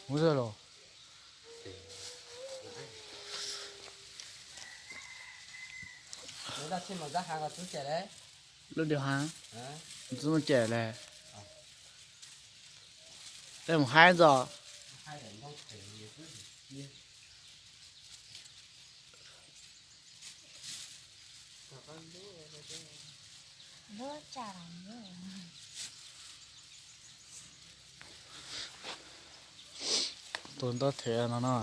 Mus xwb los. Lub điều hòa. Tsis muaj cem li. Tej mus haib ntxo. Tus ntaub thev no no.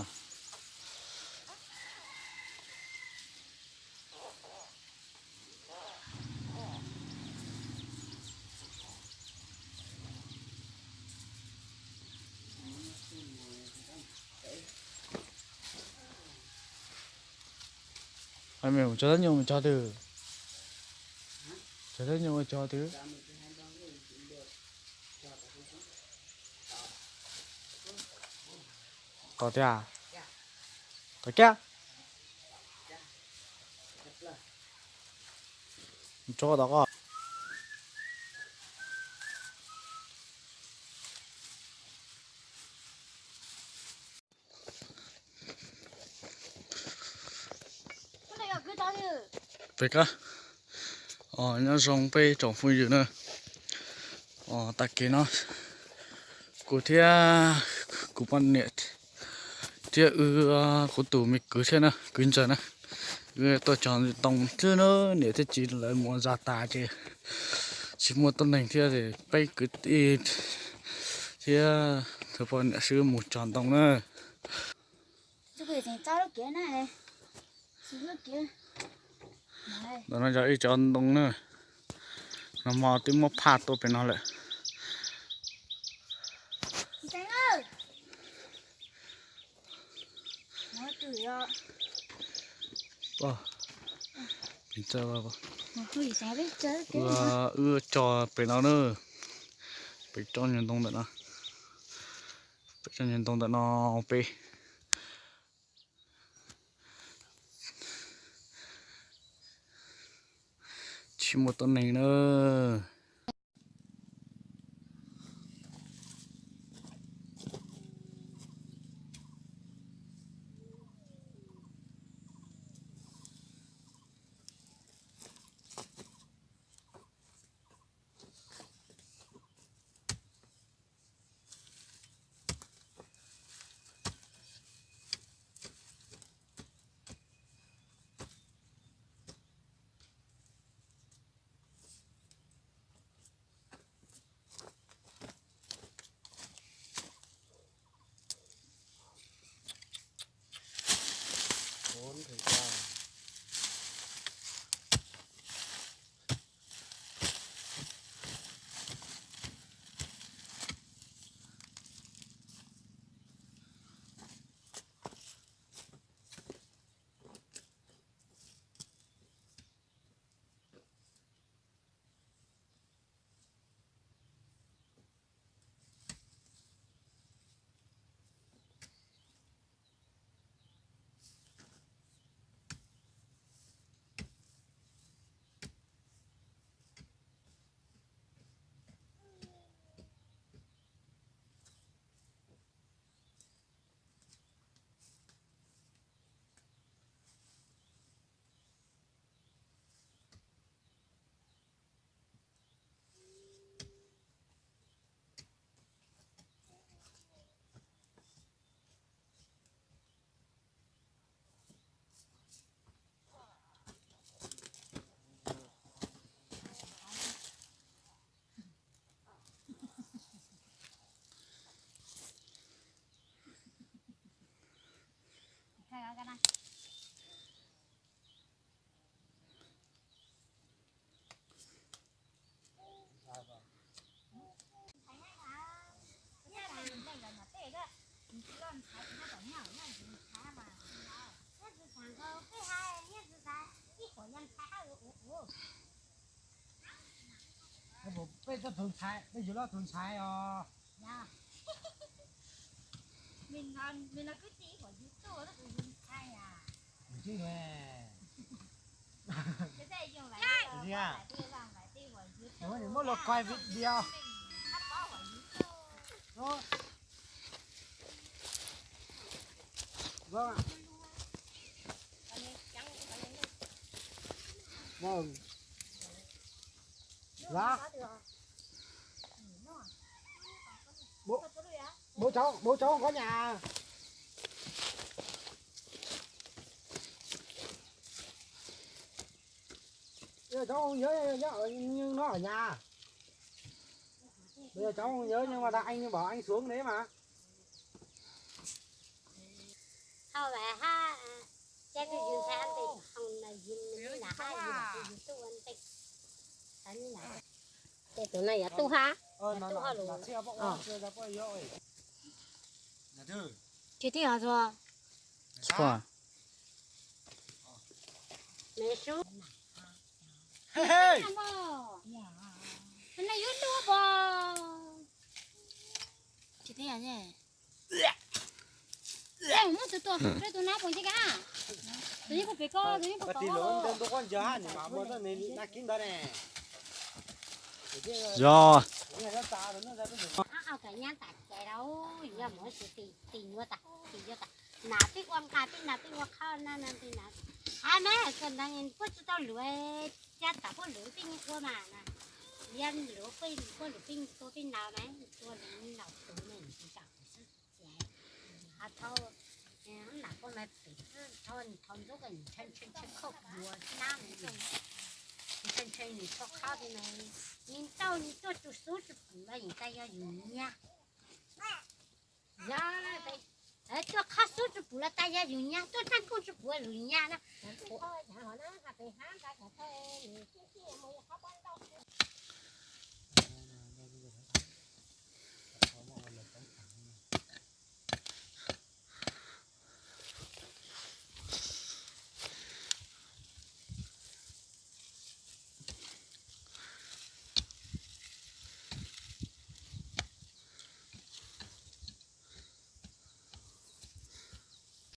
Tso tab nyuag mus cog twg? Tso tab nyuag mus cog twg? Tom tiag? Tom kiag? Tso tom ko. Peb kab, nyob zoo peb tsoom phooj ywg na. Tag kis no kuv thiab kuv poj niam thiab wb, kuv tus me kwv thiab na, kwv ntxawg na, wb tuaj cog ntoo xwb na, niam thiab txiv lawv mus zas tas ces tsis muaj tuab neeg thiab, peb kwv tij thiab tus poj niam xwb mus cog ntoo na. Ntawm no yog ib cov ntoo na, nag hmo twb muab phaj tuaj pem no lawm. Wb cog pem no na, pem tsob nyuag ntoo ntawm no, pem tsob nyuag ntoo ntawm no pem. Tsis muaj tuab neeg na. Peb txoj tus ntxhais, peb yuav loj tus ntxhais os. Muab los quay video. Ua, Vâng. Lá. Bố, bố cháu, bố cháu không có nhà. Bây giờ cháu không nhớ, nhớ ở, nhưng nó ở nhà. Bây giờ cháu không nhớ nhưng mà thằng anh bảo anh xuống đấy mà. Hau ba ha, ces tus yus ntshai ntej hau na yus na ha yus tus yus tuj ua ntej. Ces tus no yuav tuj ha, tuj ha lus. Tsis tij hov txhua. Me sub. Tus no yuav tuaj pom. Tsis tij hov ne. Mus muab tus tuaj rau tus nab pom ntshe ka. Tus yeej pom pem ko, tus yeej pom pem ko. Yog. Au, kav nyab tas cai rau, yog mus tsis tim, tim yuav tas, tim yuav tas. Nas twb ua nqa twb nas twb ua qhab na na twb nas. Hab mas koj ntag puab tsis tau luag cab tas puab luag peb ua mas na. Yog luag puab luag peb tua peb nas mas tua luag laus tus ne tsis tau xwb. Ces ho thau nam puab mas pem thau, thau ntxub ko ntshe ntshe ntshe khauj duav nab mus, ntshe ntshe nws tsho qhab ti mas, nws tau nws tuaj tsus xub tsis pum los yeej tas yog yus nyab. Yog tuaj qhab xub tsis pum los tas yog yus nyab, tuaj tsaaj kooj tsis pum lus nyab na.